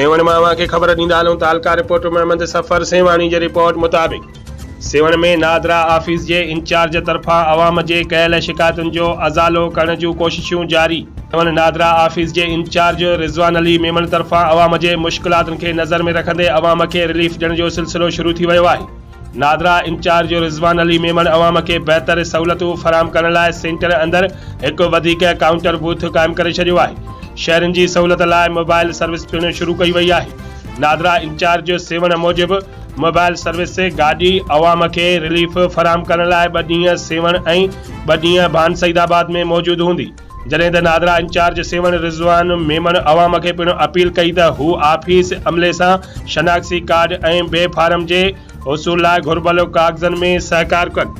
سيوهڻ مان اوهان کي خبر ڏيندا هلون تعلقه رپورٽر محمد صفر سيوهاڻي جي رپورٽ مطابق سيوهڻ ۾ نادرا آفيس جي انچارج طرفان عوام جي ڪيل شڪايتن جو ازالو ڪرڻ جون ڪوششون جاري. سيوهڻ نادرا آفيس جي انچارج رضوان علي ميمڻ طرفان عوام جي مشڪلاتن کي نظر ۾ رکندي عوام کي رليف ڏيڻ جو سلسلو شروع ٿي ويو آهي. نادرا انچارج رضوان علي ميمڻ عوام کي بهتر سهولتون فراهم ڪرڻ لاء سينٽر اندر هڪ وڌيڪ ڪائونٽر بوٿ قائم ڪري ڇڏيو آهي، شهرين جي سهولت لاء موبائل سروس پڻ شروع ڪئي وئي آهي، نادرا انچارج سيوهڻ موجب موبائل سروس گاڏي عوام کي رليف فراهم ڪرڻ لاء ٻه ڏينهن سيوهڻ ۽ ٻه ڏينهن ڀان سعيد آباد ۾ موجود هوندي. جڏهن ته نادرا انچارج سيوهڻ رضوان ميمڻ عوام کي پڻ اپيل ڪئي ته هو آفيس عملي سان شناختي ڪارڊ ۽ بي فارم جي حصول لاء گهربل ڪاغذن ۾ سهڪار ڪن.